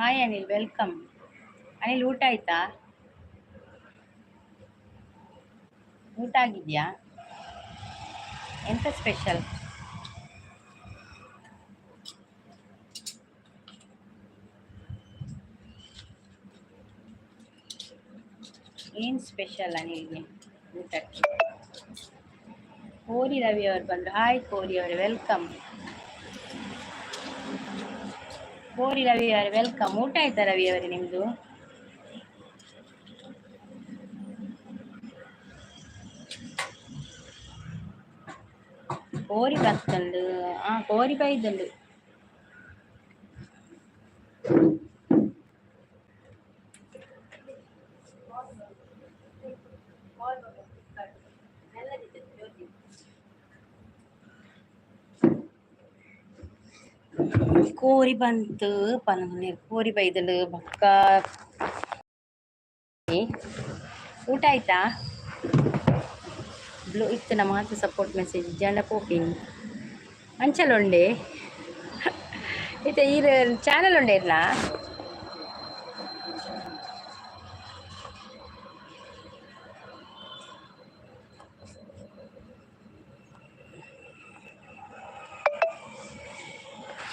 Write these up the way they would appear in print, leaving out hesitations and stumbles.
Hi Anil, welcome. Anil, ಊಟ ಆಯ್ತಾ? ಊಟ ಆಗಿದ್ಯಾ? ಎಂತ ಸ್ಪೆಷಲ್? ಏನು ಸ್ಪೆಷಲ್ ಅನಿಲ್ಗೆ ಊಟಕ್ಕೆ? ಕೋರಿ ರವಿ ಅವರು ಬಂದರು. ಹಾಯ್ ಕೋರಿ ಅವರು, welcome. ಕೋರಿ ರವಿ ಅವರೇ, welcome. ಊಟ ಆಯ್ತಾ ರವಿ ಅವರೇ ನಿಮ್ಮದು? ಕೋರಿ ಬತ್ತಂಡು. ಹಾಂ, ಕೋರಿ ಬೈದಂಡು. ಕೋರಿ ಬಂತು ಪನೊಂದು. ಕೋರಿ ಬೈದಂಡು ಬೊಕ್ಕ. ಊಟ ಆಯ್ತಾ? ಬ್ಲೂ ಇತ್ತು ನಮ್ಮ ಮಾತು ಸಪೋರ್ಟ್ ಮೆಸೇಜ್ ಜನ ಪೋಪಿನಿ ಅಂಚಲ ಉಂಡೆ. ಇತ್ತೆ ಈರ್ ಚಾನಲ್ ಉಂಡೆ ಇರ್ನಾ?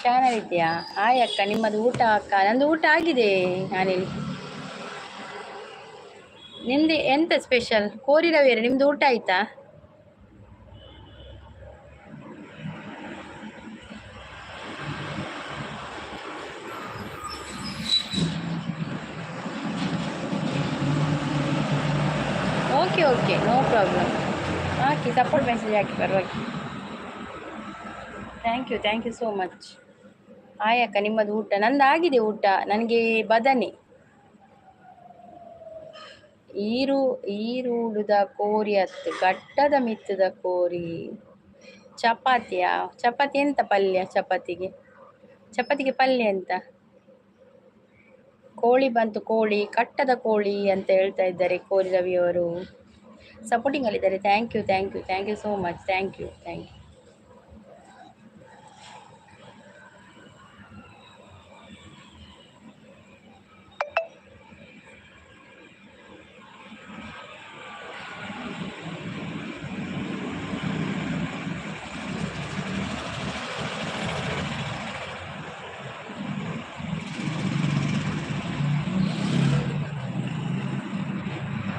ಚಾನಲ್ ಇದೆಯಾ? ಹಾಯ್ ಅಕ್ಕ, ನಿಮ್ಮದು ಊಟ ಅಕ್ಕ? ನಂದು ಊಟ ಆಗಿದೆ ಅನಿಲ್. ನಿಮ್ದು ಎಂತ ಸ್ಪೆಷಲ್? ಕೋರಿ ರವಿಯರೇ, ನಿಮ್ದು ಊಟ ಆಯ್ತಾ? Okay okay, no problem. ಹಾಕಿ, ಸಪೋರ್ಟ್ ಮೆಸೇಜ್ ಹಾಕಿ, ಪರವಾಗಿ. Thank you, thank you so much. Hi ಅಕ್ಕ, ನಿಮ್ಮದು ಊಟ? ನಂದು ಆಗಿದೆ ಊಟ. ನನಗೆ ಬದನೆ ಈರು ಈರುಡುದ ಕೋರಿ ಅತ್ತು, ಘಟ್ಟದ ಮಿತ್ತದ ಕೋರಿ. ಚಪಾತಿಯಾ? ಚಪಾತಿ ಎಂತ ಪಲ್ಯ ಚಪಾತಿಗೆ? ಚಪಾತಿಗೆ ಪಲ್ಯ ಎಂತ? ಕೋಳಿ ಬಂತು ಕೋಳಿ, ಕಟ್ಟದ ಕೋಳಿ ಅಂತ ಹೇಳ್ತಾ ಇದ್ದಾರೆ ಕೋರಿ ರವಿಯವರು. Supporting ಅಲ್ಲಿದ್ದಾರೆ. Thank you, thank you, thank you so much. Thank you, thank you.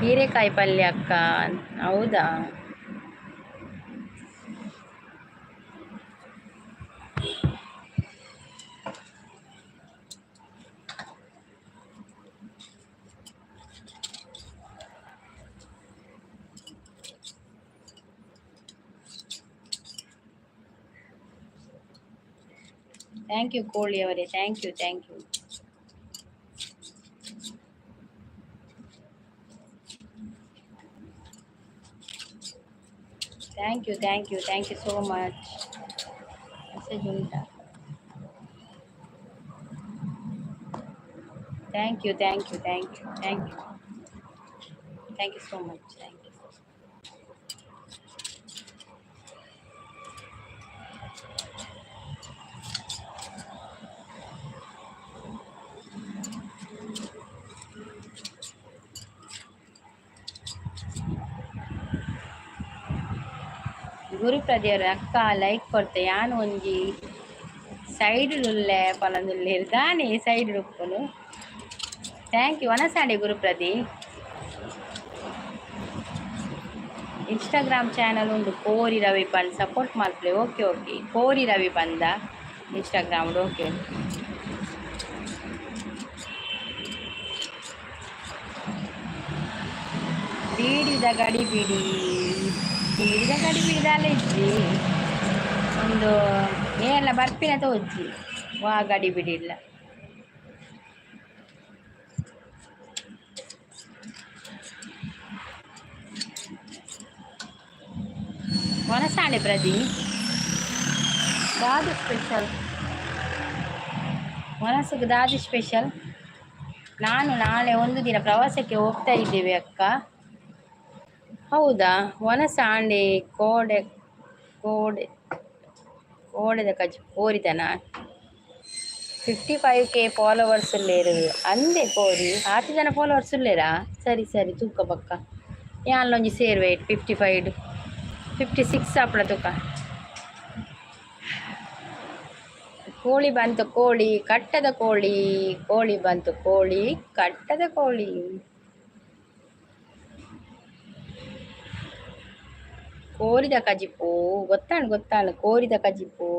ಹೀರೆಕಾಯಿ ಪಲ್ಯ ಅಕ್ಕ, ಹೌದಾ? Thank you ಕೋಳಿ ಅವರೇ, thank you, thank you. Thank you, thank you, thank you so much. Message ಉಂಟಾ? Thank you, thank you, thank you, thank you, thank you so much, thank you. ಗುರುಪ್ರದಿಯವರು ಅಕ್ಕ like ಕೊಡ್ತೆ. ಯಾನ್ ಒಂಜಿ ಸೈಡ್ ಉಲ್ಲೆ ಪನೊಂದುಲ್ಲೆರ್ ದಾನೆ ಸೈಡ್ ಉಪ್ಪುನು. Thank you. ವನಸಾಂಡೆ ಗುರುಪ್ರದಿ. Instagram channel ಉಂಡು ಕೋರಿ ರವಿ ಪಂದ್, ಸಪೋರ್ಟ್ ಮಲ್ಪುಲೆ. ಓಕೆ ಓಕೆ, ಕೋರಿ ರವಿ ಪಂದ ಇನ್ಸ್ಟಾಗ್ರಾಮ್. ಓಕೆ. ಬೀಡಿದ ಗಡಿ ಬಿಡಿ, ಬೀಡಿದ ಗಡಿ ಬಿಡಿದಾಲ ಇಜ್ಜಿ. ಒಂದು ಏನೆಲ್ಲ ಬರ್ಪಿನ ತೋಜ್ಜಿ ವಾ ಗಡಿ ಬಿಡಿಲ್ಲ. ವನಸಾಣೆ ಪ್ರದಿ ದಾದು ಸ್ಪೆಷಲ್? ಮನಸ್ಸಿಗೆ ದಾದಿ ಸ್ಪೆಷಲ್? ನಾನು ನಾಳೆ ಒಂದು ದಿನ ಪ್ರವಾಸಕ್ಕೆ ಹೋಗ್ತಾ ಇದ್ದೇವೆ ಅಕ್ಕ. ಹೌದಾ? ವನಸಾಂಡೆ ಕೋಡೆ ಕೋಡೆ ಕೋಡೆದ ಕಜ್ ಕೋರಿದನ. 55K followers ಉಲ್ಲೇರು ಅಂದೆ ಕೋರಿ. ಆತು ಜನ ಫಾಲೋವರ್ಸ್ ಉಲ್ಲೇರಾ? ಸರಿ ಸರಿ, ತೂಕ ಪಕ್ಕ ಯಾನ್ಲೊಂಜಿ ಸೇರುವೆ. 55, 56 ಆಪುಣ ತೂಕ. ಕೋಳಿ ಬಂತು ಕೋಳಿ ಕಟ್ಟದ ಕೋಳಿ, ಕೋಳಿ ಬಂತು ಕೋಳಿ ಕಟ್ಟದ ಕೋಳಿ. ಕೋರಿದ ಕಜಿಪು ಗೊತ್ತಾಣ್ ಗೊತ್ತಾಣ್ ಕೋರಿದ ಕಜಿಪು.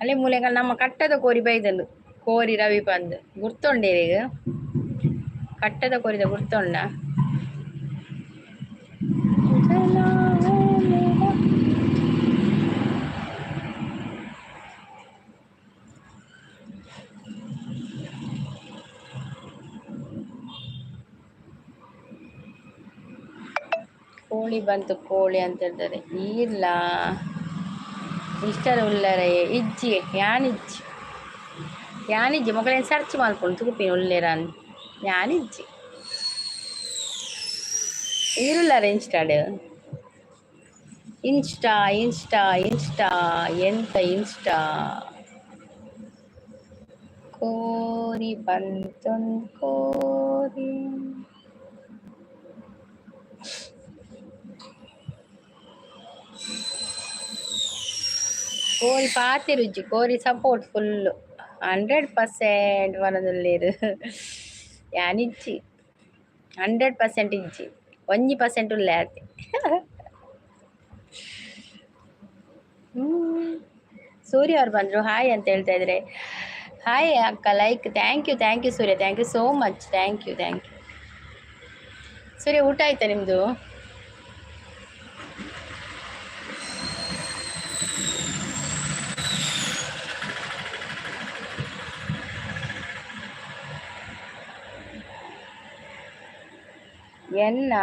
ಅಲ್ಲಿ ಮೂಲೆಗಳ ನಮ್ಮ ಕಟ್ಟದ ಕೋರಿ ಬೈದಂದು ಕೋರಿ ರವಿ ಬಂದು ಗುರ್ತೊಂಡೇರಿ. ಕಟ್ಟದ ಕೋರಿದ ಗುರ್ತೊಂಡ. ಕೋಳಿ ಬಂತು ಕೋಳಿ ಅಂತ ಹೇಳ್ತಾರೆ. ಇಲ್ಲ, ಇಷ್ಟರ ಉಲ್ಲರೆ ಇಜ್ಜಿ ಯಾನಿಜ್ಜಿ ಯಾನಿಜ್ಜಿ. ಮೊಗಲೇನು ಸರ್ಚ್ ಮಲ್ಕೊಂಡು ತೂಪಿನ ಉಲ್ಲೇರ ಯಾನಿಜ್ಜಿ. ಈರುಲ್ಲಾರ ಇನ್ಸ್ಟಾಡ್? ಇನ್ಸ್ಟಾ ಇನ್ಸ್ಟಾ ಇನ್ಸ್ಟಾ ಎಂತ ಇನ್ಸ್ಟಾ? ಕೋರಿ ಬಂತೊಂದು ಕೋರಿ. ಕೋರಿ ಪಾತೆರುಜ್ಜಿ, ಕೋರಿ ಸಪೋರ್ಟ್ ಫುಲ್ಲು 100% ಪನೊಂದುಲ್ಲೆರ್. ಯಾನಿಜ್ಜಿ, 100% ಇಜ್ಜಿ, 1% ಉಲ್ಲೆ ಆತೆ. ಸೂರ್ಯ ಅವ್ರು ಬಂದರು, ಹಾಯ್ ಅಂತ ಹೇಳ್ತಾ ಇದ್ದಾರೆ. ಹಾಯ್ ಅಕ್ಕ, like. Thank you, thank you Surya, thank you so much, thank you, thank you Surya. ಊಟ ಆಯ್ತಾ ನಿಮ್ಮದು? ಎನ್ನ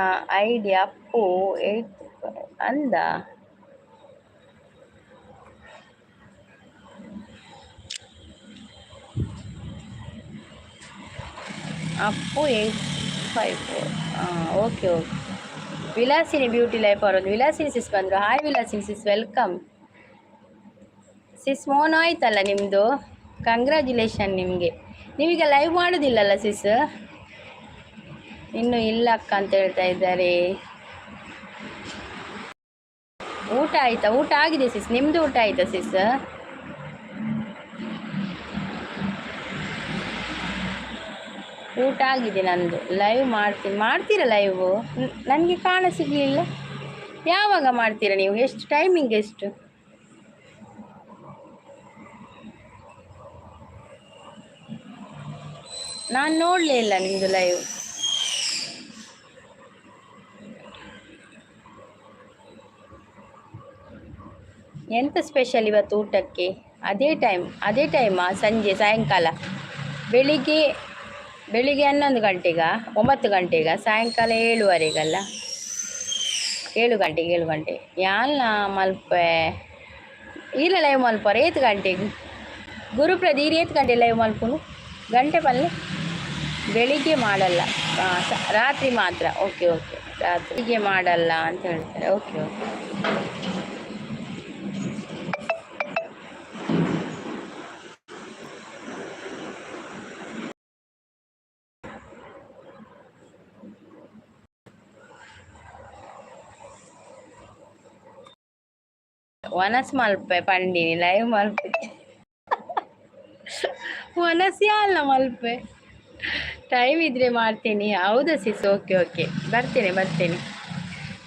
ಐಡಿ ಅಪ್ಪು ಏಯ್ಟ್ ಅಂದ. ಅಪ್ಪು 854. ಹಾಂ, okay okay. Vilasini beauty life ಅವರೊಂದು ವಿಲಾಸಿನಿ ಸಿಸ್ ಬಂದರು. Hi Vilasini sis, welcome sis. Mono ಆಯ್ತಲ್ಲ ನಿಮ್ಮದು? ಕಂಗ್ರ್ಯಾಚುಲೇಷನ್ ನಿಮಗೆ. ನೀವೀಗ ಲೈವ್ ಮಾಡೋದಿಲ್ಲಲ್ಲ ಸಿಸ್? ಇನ್ನು ಇಲ್ಲ ಅಕ್ಕ ಅಂತ ಹೇಳ್ತಾ ಇದ್ದಾರೆ. ಊಟ ಆಯ್ತಾ? ಊಟ ಆಗಿದೆ ಸಿಸ್. ನಿಮ್ಮದು ಊಟ ಆಯ್ತಾ ಸಿಸ್? ಊಟ ಆಗಿದೆ ನಂದು. ಲೈವ್ ಮಾಡ್ತೀನಿ, ಮಾಡ್ತೀರಾ ಲೈವು? ನನಗೆ ಕಾಣ ಸಿಗಲಿಲ್ಲ. ಯಾವಾಗ ಮಾಡ್ತೀರಾ ನೀವು? ಎಷ್ಟು ಟೈಮಿಂಗ್ ಎಷ್ಟು? ನಾನು ನೋಡಲೇ ಇಲ್ಲ ನಿಮ್ಮದು ಲೈವ್. ಎಂತ ಸ್ಪೆಷಲ್ ಇವತ್ತು ಊಟಕ್ಕೆ? ಅದೇ ಟೈಮ್, ಅದೇ ಟೈಮಾ? ಸಂಜೆ, ಸಾಯಂಕಾಲ, ಬೆಳಿಗ್ಗೆ? ಬೆಳಿಗ್ಗೆ 11 ಗಂಟೆಗ, 9 ಗಂಟೆಗ, ಸಾಯಂಕಾಲ 7:30ಗಲ್ಲ? 7 ಗಂಟೆಗೆ, 7 ಗಂಟೆ. ಯಾಲ್ನ ಮಲ್ಪೆ ಇಲ್ಲ ಲೈವ್ ಮಲ್ಪರ? ಏತ್ ಗಂಟೆಗೆ ಗುರುಪ್ರದಿ ಏತ್ ಗಂಟೆ ಲೈವ್ ಮಲ್ಪುನು? ಗಂಟೆ ಪಲ್ಲೆ. ಬೆಳಿಗ್ಗೆ ಮಾಡಲ್ಲ, ರಾತ್ರಿ ಮಾತ್ರ. ಓಕೆ ಓಕೆ, ರಾತ್ರಿಗೆ ಮಾಡಲ್ಲ ಅಂತ ಹೇಳ್ತಾರೆ. Okay okay. ವನಸ್ ಮಲ್ಪೆ ಪಂಡಿನಿ ಲೈವ್ ಮಲ್ಪೆ. ವನಸ್ ಅಲ್ಲ ಮಲ್ಪೆ. ಟೈಮ್ ಇದ್ದರೆ ಮಾಡ್ತೀನಿ. ಹೌದಾ ಸಿಸ್? ಓಕೆ ಓಕೆ, ಬರ್ತೇನೆ ಬರ್ತೇನೆ.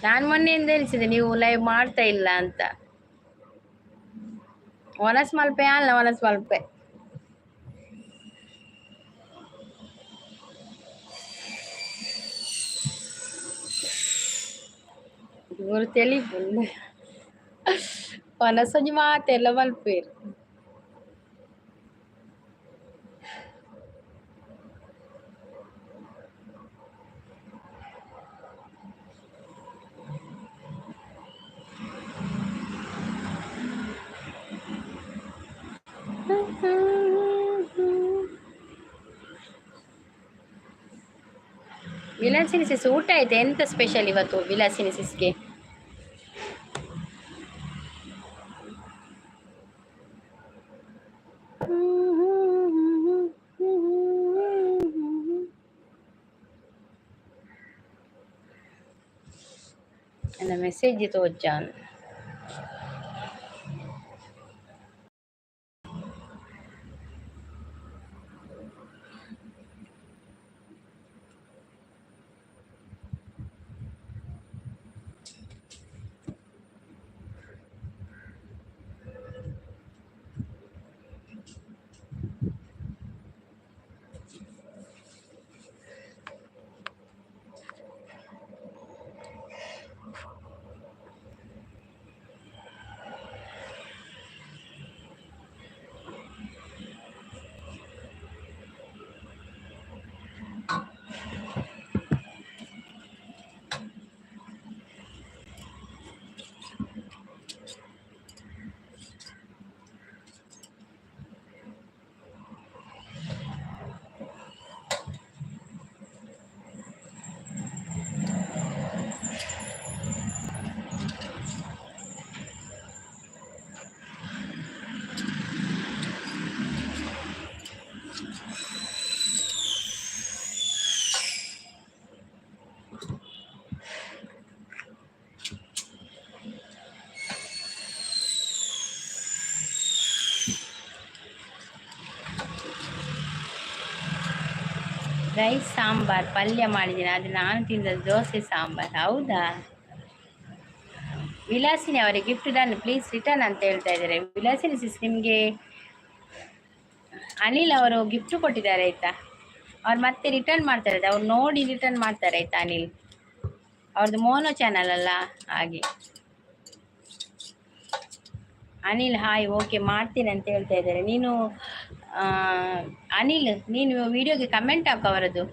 ನಾನು ಮೊನ್ನೆಯಿಂದ ಎಣಿಸಿದೆ ನೀವು ಲೈವ್ ಮಾಡ್ತಾ ಇಲ್ಲ ಅಂತ. ವನಸ್ ಮಲ್ಪೆ ಅಲ್ಲ, ವನಸ್ ಮಲ್ಪೆ. ಇವರು ತೆಲಿಪುಂಡು ವನಸೊಂಜಿ ಮಾತೆಲ್ಲ ಮಲ್ಪೇರು. ವಿಲಾಸಿನಿ ಸಿಸ್, ಊಟ ಆಯ್ತು? ಎಂತ ಸ್ಪೆಷಲ್ ಇವತ್ತು ವಿಲಾಸಿನಿ ಸಿಸ್ಗೆ? ನನ್ನ ಮೆಸೇಜ್ ತೋಜಾನ್. ರೈಸ್ ಸಾಂಬಾರ್ ಪಲ್ಯ ಮಾಡಿದ್ದೀನಿ, ಅದು ನಾನು ತಿಂದದ್ದು ದೋಸೆ ಸಾಂಬಾರ್. ಹೌದಾ ವಿಲಾಸಿನಿ ಅವರೇ, ಗಿಫ್ಟ್ ಡನ್, ಪ್ಲೀಸ್ ರಿಟರ್ನ್ ಅಂತ ಹೇಳ್ತಾ ಇದ್ದಾರೆ. ವಿಲಾಸಿನಿ ಸಿಸ್, ನಿಮಗೆ ಅನಿಲ್ ಅವರು ಗಿಫ್ಟ್ ಕೊಟ್ಟಿದ್ದಾರೆ ಆಯ್ತಾ? ಅವ್ರು ಮತ್ತೆ ರಿಟರ್ನ್ ಮಾಡ್ತಾರೆ, ಅವ್ರು ನೋಡಿ ರಿಟರ್ನ್ ಮಾಡ್ತಾರೆ ಆಯ್ತಾ? ಅನಿಲ್ ಅವ್ರದ್ದು ಮೋನೋ ಚಾನಲ್ ಅಲ್ಲ, ಹಾಗೆ. ಅನಿಲ್ ಹಾಯ್, ಓಕೆ ಮಾಡ್ತೀನಿ ಅಂತ ಹೇಳ್ತಾ ಇದ್ದಾರೆ. ನೀನು ಅನಿಲ್, ನೀನು ವಿಡಿಯೋಗೆ ಕಮೆಂಟ್ ಹಾಕು ಅವರದ್ದು.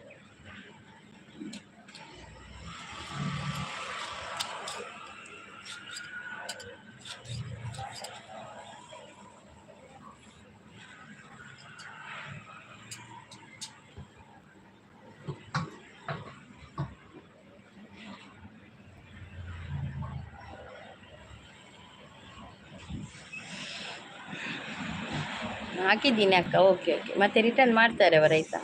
ಹಾಕಿದ್ದೀನಿ ಅಕ್ಕ, ಓಕೆ ಓಕೆ, ಮತ್ತೆ ರಿಟರ್ನ್ ಮಾಡ್ತಾರೆ ಅವರು ಆಯ್ತಾ?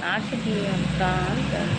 ಹಾಕಿದ್ದೀನಿ ಅಕ್ಕ ಅಂತ.